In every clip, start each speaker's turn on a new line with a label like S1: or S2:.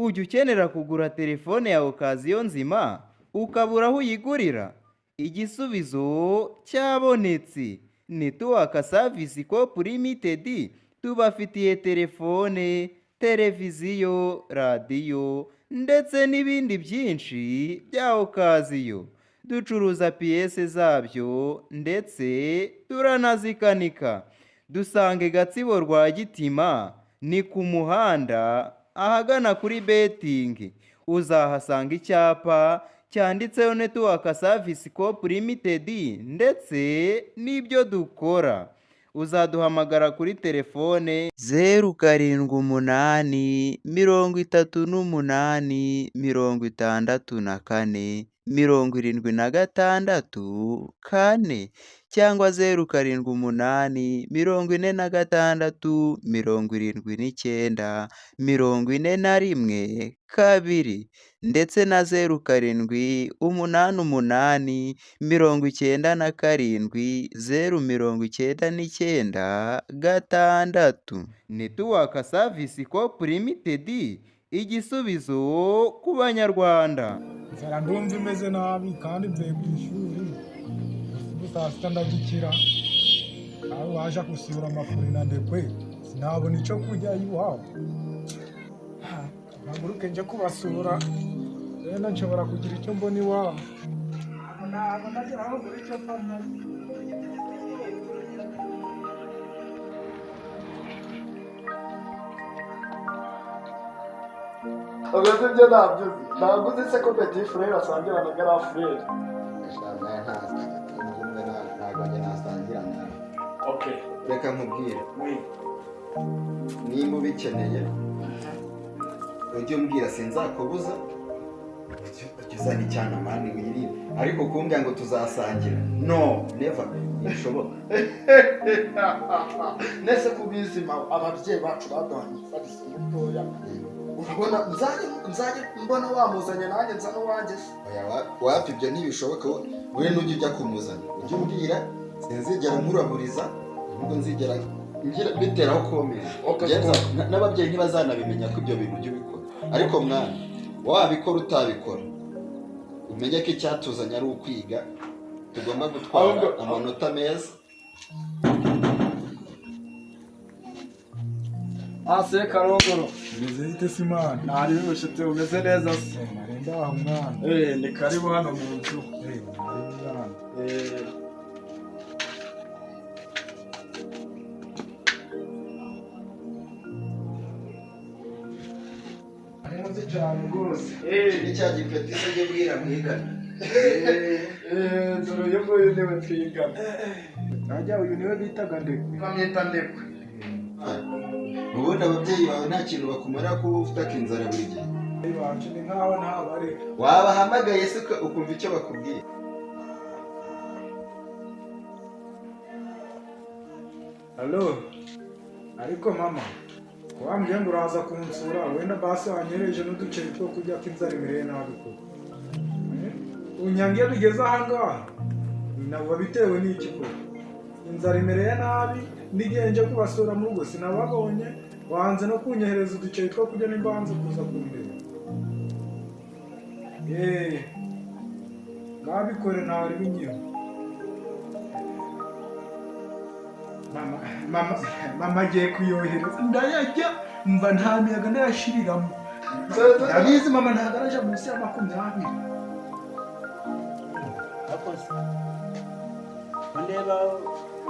S1: Ujya ukenera kugura telefone ya occasion nzima ukabura aho uyigurira? Igisubizo cyabonetse. Network Service Corp Limited tubafitiye telefone, televiziyo, radiyo ndetse n'ibindi byinshi bya occasion. Ducuruza pièces zabyo ndetse turanazikanika. Dusange Gatsibo Rwagitima, ni ku muhanda ahagana kuri betting. Uzahasanga icyapa cyanditseho Network Service Corp Limited ndetse n'ibyo dukora. Uzaduhamagara kuri telefone 0783 864 764 cyangwa 0784679412 ndetse na 0788970096. Network Service Corp Limited, igisubizo ku Banyarwanda.
S2: Inzara ndumva imeze nabi kandi mvuye ku ishuri. Ubu saa sita ndagikira aho waje gusura amafuri na Ndekwe, sinabona icyo kurya iwabo. Mpaguruke nje kubasura, wenda nshobora kugira icyo mbona iwabo. Ntabwo ndagira aho ngura icyo mfata.
S3: Ubwo ibyo ntabyo uzi, ntabwo uzi se ko petit frère asangira na grand frère?
S4: Ntabwo njye nasangira nawe.
S3: Okay.
S4: Reka nkubwire.
S3: Oui.
S4: Nimba ubikeneye ujye umbwira, sinzakubuza. Ujye uzana icyana man wirire, ariko kumbwira ngo tuzasangira, no, never, ntibishoboka.
S3: Nese kubizi ababyeyi bacu baduhaye ifariso mutoya, urabona nzajye mbona wamuzanye nanjye nzana uwanjye se?
S4: Oya, wapi, ibyo ntibishoboka. Wowe nujya ujya kumuzana ujye umbwira, sinzigera nkuraburiza, nubwo nzigera ngira biteraho comment.
S3: Okay.
S4: N'ababyeyi ntibazanabimenya ko ibyo bintu ujya ubikora. Ariko mwana, wabikora utabikora, umenye ko icyatuzanye ari ukwiga, tugomba gutwara amanota meza.
S3: Ase Karongoro.
S2: Umeze bite se, Imana?
S3: Ntari bushite, umeze neza se?
S2: Nari ndaha mwana.
S3: Ni karibu hano mu nzu.
S2: Nari mwana. Nkunze cyane rwose.
S4: Ni cya gipeti se ujye ubwira mwigana?
S3: Dore uyu nguyu niwe twigana.
S2: Najya uyu niwe bitaga Ndekwe?
S3: Bamwita Ndekwe.
S4: Ubundi ababyeyi bawe nta kintu bakumara kuba ufite akinzara buri gihe?
S2: Bacu ni nkaho ntabare.
S4: Wabahamagaye se ukumva icyo bakubwiye?
S2: Allo? Ariko mama, ko wambwiye ngo uraza kunsura, wenda basi wanyohereje n'uduceri two kurya, ko inzara imereye nabi koko? Unyange iyo bigeze ahangaha ntabwo bitewe n'iki koko? Inzara imereye nabi, n'igihe nje kubasura mu rugo sinababonye. Wanze no kunyohereza uduceri two kurya nimba wanze kuza kundeba. Yeee, ngabikore ntari binyiho. Mama, mama, mama agiye kuyohereza, ndayajya mva nta miyaga ndayashiriramo. Ndabizi mama ntabwo araja munsi ya 20.
S5: Akoze ko ndeba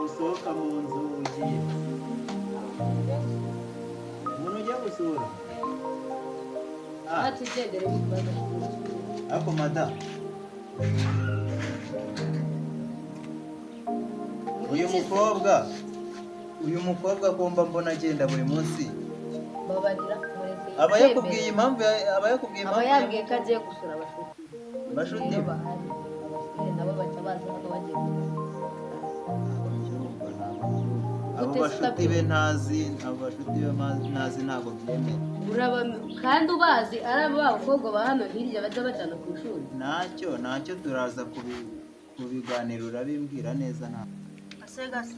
S5: usohoka mu nzu ugiye, umuntu ujya gusura? Ah,
S6: Tugendere mu kibazo.
S5: Ariko madamu, uyu mukobwa agomba mbona agenda buri munsi.
S6: Babarira mureke.
S5: Aba yakubwiye impamvu aba yakubwiye
S6: Aba
S5: impamvu?
S6: yambwiye ko agiye gusura abashuti.
S5: Bashuti?
S6: Rero bahari abasore nabo baca baza hano bagiye gusura.
S5: Abo
S6: Gute se
S5: bashuti be
S6: utabyumva?
S5: ntazi, abo bashuti be ntazi, ntabwo byemera.
S6: Uraba kandi ubazi ari abo bakobwa ba hano hirya bajya bajyana ku ishuri.
S5: Ntacyo, turaza kubiganira, urabimbwira neza nta
S7: Asegasa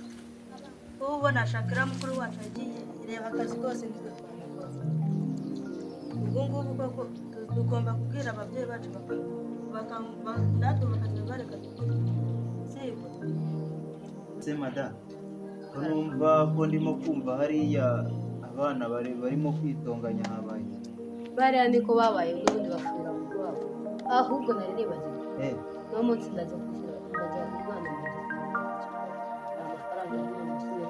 S7: wowe ubona Shakira mukuru wacu yagiye, reba akazi kose nitwe twabikoze. Ubwo ngubwo koko tugomba kubwira ababyeyi bacu natwe bakajya bareka tukiga, sibyo?
S5: Se mada, ko numva ko ndimo kumva hariya abana barimo kwitonganya, habaye?
S6: Bariya niko babaye n'ubundi, bafurira mu rwabo. Ahubwo nari nibagiwe, uno munsi ndajya kwishyura, ndajya umwana mu amafaranga y'umusore.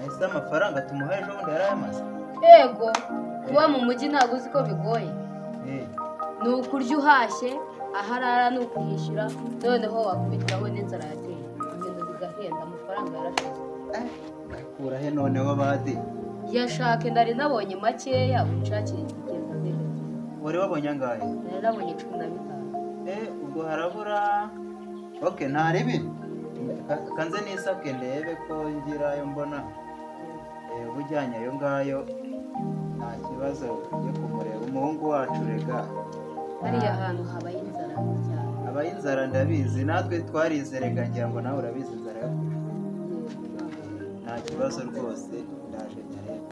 S5: Ese amafaranga tumuhaye ejo bundi yari ayamaze?
S6: Yego, kuba mu mujyi ntabwo uzi ko bigoye. Ni ukurya uhashye, aho arara ni ukuyishyura, noneho wakubitiraho n'inzara yateye, ibintu bigahenda, amafaranga yarashize.
S5: Kura he noneho badi?
S6: Yashake, nari nabonye makeya, unshakire igenda mbere.
S5: Wari wabonye angahe?
S6: Nari nabonye 15.
S5: Ubwo harabura. Okay, nta ribi. Kanze nisake ndebe ko ngira ayo mbona. Bujyanye ayo ngayo nta kibazo, ujye kumureba umuhungu wacu rega.
S6: Hariya hantu habaye inzara cyane.
S5: Abaye inzara ndabizi, natwe twarize rega, ngira ngo nawe urabizi inzara yo ku ishuri. Nta kibazo rwose, ndaje nyarebe.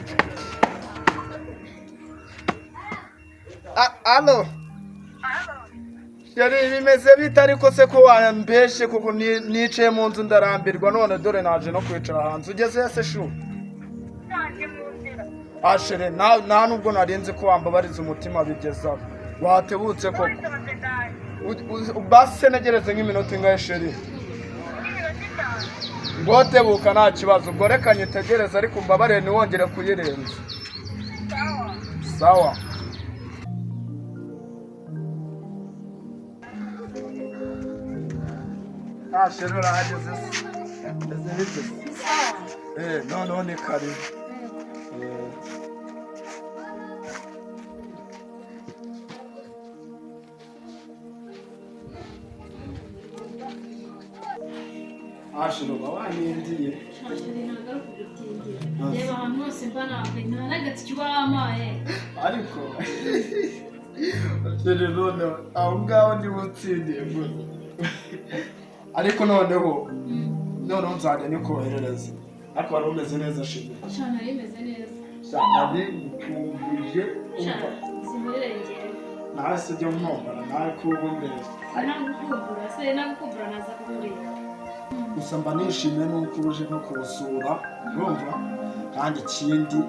S3: Allo chérie, bimeze bite? Ariko se ko wambeshe kuko nicaye mu nzu ndarambirwa, none dore naje no kwicara hanze. Ugeze se shu? Ah chérie, nta nubwo narinzi ko wambabariza umutima bigezaho. Watebutse koko. Basi se ntegereze nk'iminota ingahe chérie? Ngo tebuka, nta kibazo. Ubwo reka nyitegereze, ariko umbabarire ntiwongere kuyirenza. Sawa. Ah chérie, urahageze se? Meze bite se? Noneho ni karibu. Ah chérie, uba wanindiye.
S8: Ntabwo ari ukugutindira, reba ahantu hose mba navuye nta n'agatike uba wampaye.
S3: Ariko chérie, noneho aho ngaho niba utsindiye gutya, ariko noneho nzajya nikoherereza. Ariko wari umeze neza chérie?
S8: Shana, nari meze neza.
S3: Nari ngukumbuje, umva.
S8: Shana, simurengere.
S3: Nawe se jya umwombara nawe kuba umbere.
S8: Nagukumbura se, nagukumbura naza kukureba.
S3: Gusa mba nishimiye nuko uje nko kuwusura, urumva? Kandi ikindi,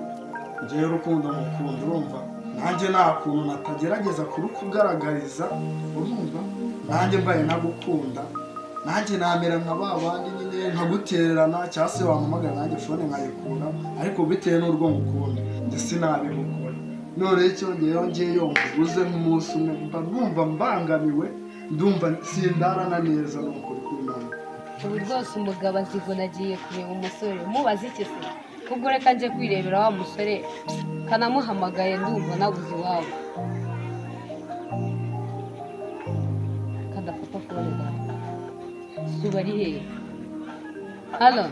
S3: ngewe urukundo mukunda, urumva, nanjye nta kuntu natagerageza kurukugaragariza, urumva? Nanjye mbaye nagukunda, nanjye namera nka ba bandi nyine nkagutererana, cyangwa se wampamagara nanjye phone nkayikura, ariko bitewe n'urwo ngukunda njye sinabigukora. None icyo ngewe ngeyo nkubuze nk'umunsi umwe, mba numva mbangamiwe, ndumva sindarana neza, ni ukuri kw'Imana.
S6: Ubu rwose umugabo azigona agiye kureba umusore, mubaze iki se? Ubwo reka nje kwirebera wa musore kanamuhamagaye, ndumva nabuze iwabo kadafata phone. Zuba ari hehe? Allo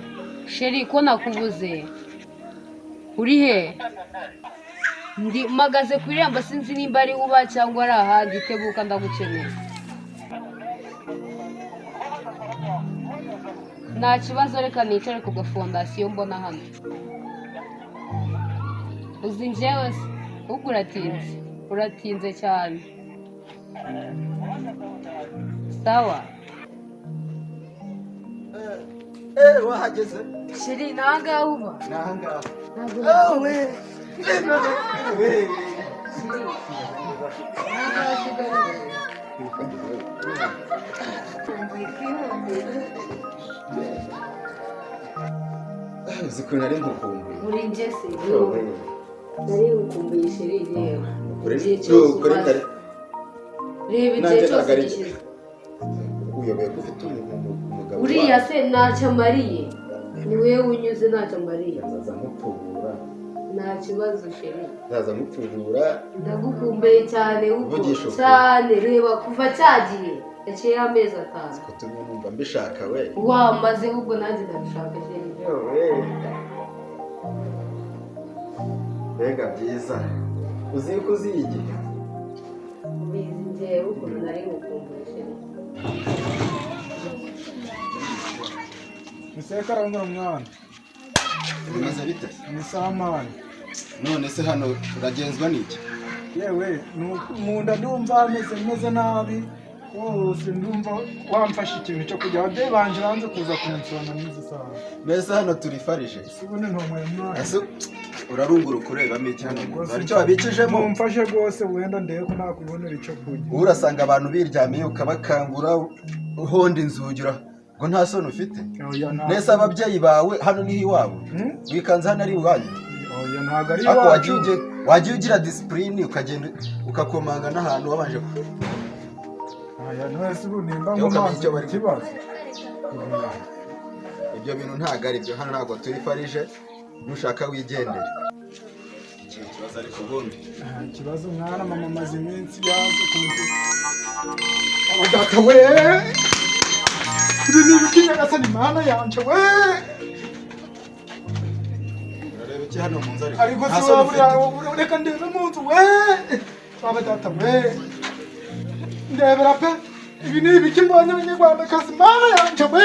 S6: chéri, ko nakubuze, uri he? Ndi mpagaze ku irembo, sinzi nimba ari uba cyangwa ari ahandi. Tebuka ndagukeneye. Nta kibazo, reka nicare ku gafondasiyo mbona hano. Uzi njyewe se ahubwo uratinze, uratinze cyane. Sawa.
S4: Wahageze?
S6: Chéri, ni ahangaha uba?
S4: Ni ahangaha.
S6: Ntabwo
S4: we. We.
S6: Chéri, ni ahangaha usigaye.
S4: Uzi ukuntu nari nkukumbuye?
S6: Uri njye se nari ngukumbuye chéri, reba
S4: Ukuri
S6: igihe cyose
S4: ukuri
S6: umaze.
S4: Kare.
S6: Reba igihe
S4: Nanjye
S6: cyose
S4: ntabwo ari
S6: gishize.
S4: Uyobewe ko ufite umugabo
S6: Uriya
S4: wawe?
S6: se ntacyo amariye, ni wowe unyuze, ntacyo amariye.
S4: Nzaza nkupfubura.
S6: Nta kibazo chéri.
S4: Nzaza nkupfubura.
S6: Ndagukumbuye cyane ubwo.
S4: Vugisha ukuri.
S6: Cyane, reba kuva cyagiye yaciyeho amezi 5.
S4: Kutumye numva mbishaka we.
S6: Wamaze ahubwo, nanjye ndabishaka chéri.
S4: Yewe. Mbega byiza, uzi yuko uziye igihe.
S6: Ubizi njyewe ukuntu nari ngukumbuye chéri.
S2: Museka arangura mwana.
S4: Bimeze bite?
S2: Ni sawa man.
S4: None se hano uragenzwa n'iki?
S2: Yewe, mu nda ndumva hameze meze nabi rwose, ndumva wamfashe ikintu cyo kurya. Ababyeyi banje banze kuza kunsura n'izi saha.
S4: Mbese hano turi farije?
S2: Si ubundi ntonyweye umwanya.
S4: Ese urarunguruka urebamo iki hano mu nzu? Hari icyo wabikijemo?
S2: Mumfashe rwose, wenda ndebe ko nakubonera icyo kurya.
S4: Wowe urasanga abantu biryamiye ukabakangura, uhonda inzugi, ngo nta soni ufite?
S2: Oya, nta-
S4: Nese ababyeyi bawe hano niho iwabo?
S2: Hmm?
S4: Wikanze hano ari iwanyu?
S2: Oya, ntabwo ari
S4: Ariko wagiye
S2: iwacu.
S4: Wagiye ugira disipurine, ukagenda ukakomanga n'ahantu wabanje
S2: Oya, none ubu nimba
S4: Yo, ukamenya
S2: nkomanze
S4: icyo bari
S2: ikibazo.
S4: Ibyo bintu ntabwo ari byo. Hano ntabwo turi farije, nushaka wigendere. Ikihe kibazo ariko ubundi?
S2: Nta kibazo mwana, mama amaze iminsi yaje kunsura. Data we, ibi ni ibiki? Nyagasani Mana yanje we!
S4: Urareba iki hano mu nzu ariko?
S2: Ariko
S4: Nta
S2: si
S4: soni
S2: waba
S4: ufite?
S2: Reka ndebe mu nzu we. Waba data we, ndebera pe. Ibi ni ibiki mbonye, abanyarwandakazi? Mana yanje we,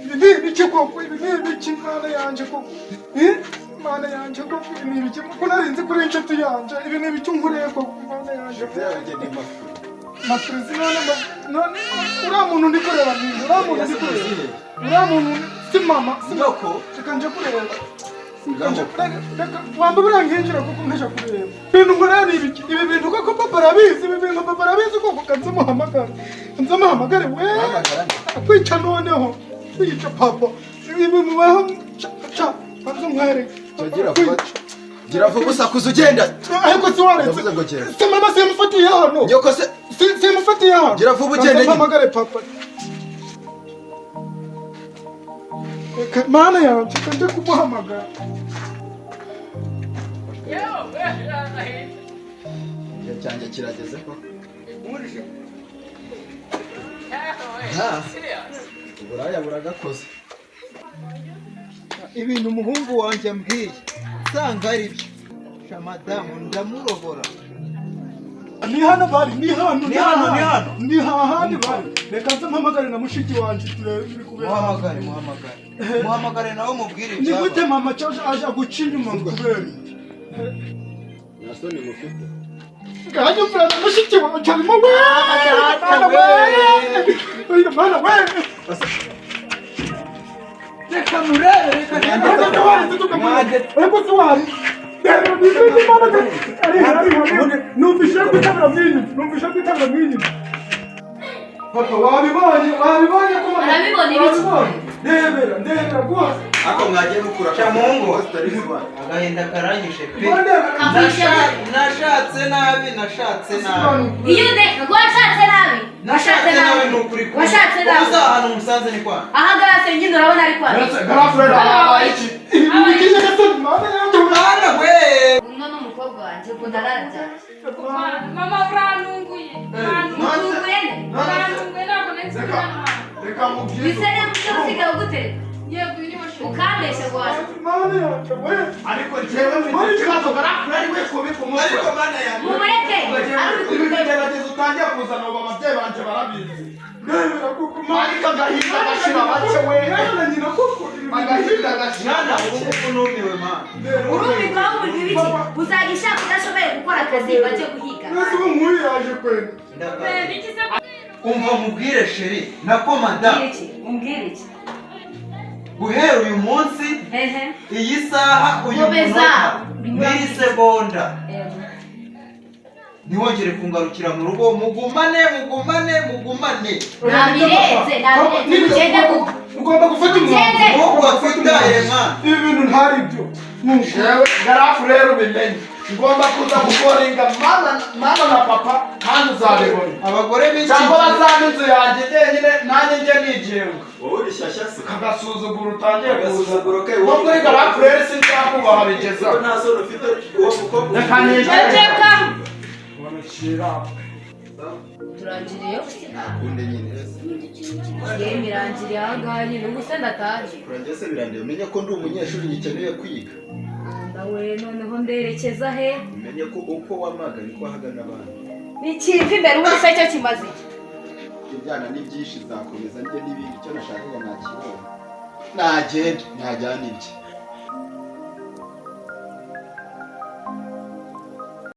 S2: ibi ni ibiki koko? Ibi ni ibiki, Mana yanje koko? Eh? Mana yanje koko, ibi ni ibiki? Ko narinzi kuri inshuti yanje, ibi ni ibiki nkoreye koko, Mana yanje we?
S4: Yanjye ni mafuri.
S2: Mafurizi none none uriya muntu ndi kureba ni uriya muntu ndi kureba, uriya muntu si mama, si
S4: Nyoko.
S2: Reka nje kureba. Reka wamba buriya nkinjira kuko nkaja kureba ibintu nkorera ni ibiki. Ibi bintu koko papa arabizi? Ibi bintu papa arabizi koko? Kanze muhamagare, kanze muhamagare we.
S4: Uhamagara nde?
S2: Kwica noneho, kwica papa. Ibi bimubaho ca kanze nkwereke.
S4: Cyo gira vuba, gira vuba, usakuza ugenda.
S2: Ariko si waretse?
S4: Ndavuze ngo genda.
S2: Si mama simufatiye hano?
S4: Nyoko se.
S2: Simufatiye hano.
S4: Gira vuba ugende
S2: Kanze
S4: nyine.
S2: mpamagare papa. Reka Mana yanjye, reka nje kumuhamagara.
S4: Igihe cyanjye kirageze ko nta uburaya buragakoze.
S5: Ibintu umuhungu wanjye ambwiye nsanga ari byo sha, madamu ndamurobora.
S2: Ni hano bari, ni hano.
S5: Ni hano, ni hano.
S2: Ni hahandi bari. Reka nze mpamagare na mushiki wanjye turebe ibiri kubera.
S5: Muhamagare, muhamagare, muhamagare nawe umubwire
S2: Ni
S5: ibyabaye.
S2: gute mama cyaje aje guca inyuma ngo kubera iki?
S4: Nta soni mufite?
S2: Nganyumvira na mushiki wanjye arimo we. Mana we, oya Mana we!
S5: Reka murebe, reka.
S2: Ariko se waretse tukamureba? Ariko se wari reba ni mama ari ari ari. Numvise kwitabira mwinyi, numvise kwitabira mwinyi. Papa, wabibonye? Wabibonye ko mama
S6: Arabibona ibiki?
S2: Wabibonye? Ndebera, ndebera rwose.
S4: Ariko mwagiye mukura
S5: Sha muhungu.
S4: zitari iz'iwanyu.
S5: Agahinda karanyishe pe.
S2: Ndebera.
S5: Nashatse nabi, nashatse nabi.
S6: Iyo ndeka ngo washatse nabi.
S5: Nashatse nabi, ni ukuri kumwe.
S6: Washatse nabi.
S5: Ubu ahantu umusanze ni kwa
S6: Ahangaha se nyine urabona ari kwa
S2: Ibi bikije gasani, Mana yanjye!
S5: Mwana we!
S6: Uno ni umukobwa wanjye ngo ndarabyaye.
S8: Mama, urantunguye.
S6: Mutunguye nde?
S8: Urantunguye, ntabwo nari nzi ko hano hantu.
S3: Reka mubwire.
S6: Bisa neza icyo usigaye ugutereka.
S8: Yego, uyu ni wo shuri.
S6: Ukambeshya ngo waje.
S2: Mana yanjye we!
S3: Ariko njyewe mfite ikibazo, garafure ari we kubika umutwe.
S4: Ariko Mana yanjye!
S6: Mumureke.
S3: Ibi bigeragezo utangiye kuzana ubu ababyeyi banjye barabizi.
S2: Ndebera kuko.
S3: Ariko agahinda gashira bake we.
S2: Mwana nyina koko, ibi
S3: Agahinda gashira
S5: Mwana,
S3: bake.
S5: ubu ngubu numiwe mwana.
S6: Urumva wumva ibiki? Uzajya ushaka udashoboye gukora akazi bajye guhiga.
S2: Mbese ubu nk'uyu yaje kwenda.
S5: Ndakaza.
S8: Niki se?
S5: Umva mubwire chérie, nako madamu.
S6: Umbwire iki? Umbwire iki?
S5: Guhera uyu munsi,
S6: Hehe.
S5: iyi saha, uyu
S6: Komeza.
S5: munota, n'iri segonda,
S6: Yego.
S5: ntiwongere kungarukira mu rugo. Mugumane, mugumane, mugumane.
S6: Nabirenze, nabirenze. Mugende kuko.
S2: Ugomba gufata
S6: Mugende.
S2: umwanzuro.
S5: Wowe wakwitaye mwana.
S2: Ibi bintu ntari byo.
S3: Jewe garafu rero ubimenye, ngomba kuza gukoringa mama, mama na papa kandi uzabibona.
S5: Abagore b'iki
S3: Cyangwa
S5: gihe.
S3: bazampa inzu yanjye njyenyine, nanjye njye nigenga.
S4: Wowe uri shyashya se?
S3: Agasuzuguro utangiye kuza.
S4: Agasuzuguro ke.
S3: No kuri garafu rero sinzakubaha bigeza.
S4: Kuko nta soni ufite uwo mukobwa.
S3: Reka nigere.
S6: Ceceka.
S2: Wanashyira.
S6: Turangiriye.
S4: Ntakunde nyine.
S6: Yewe, mirangiriye ahangaha nyine, ubu se ndataje.
S4: Kurangira se birandeba? Umenye ko ndi umunyeshuri ngikeneye kwiga.
S6: Nawe noneho nderekeza he?
S4: Umenye ko uko wamaga niko wahagana abandi.
S6: Ni ikiva imbere, ubundi se cyo kimaze iki?
S4: Ibyana ni byinshi, nzakomeza njye n'ibindi. Icyo nashakaga nakibonye, nagenda ntajyana ibye.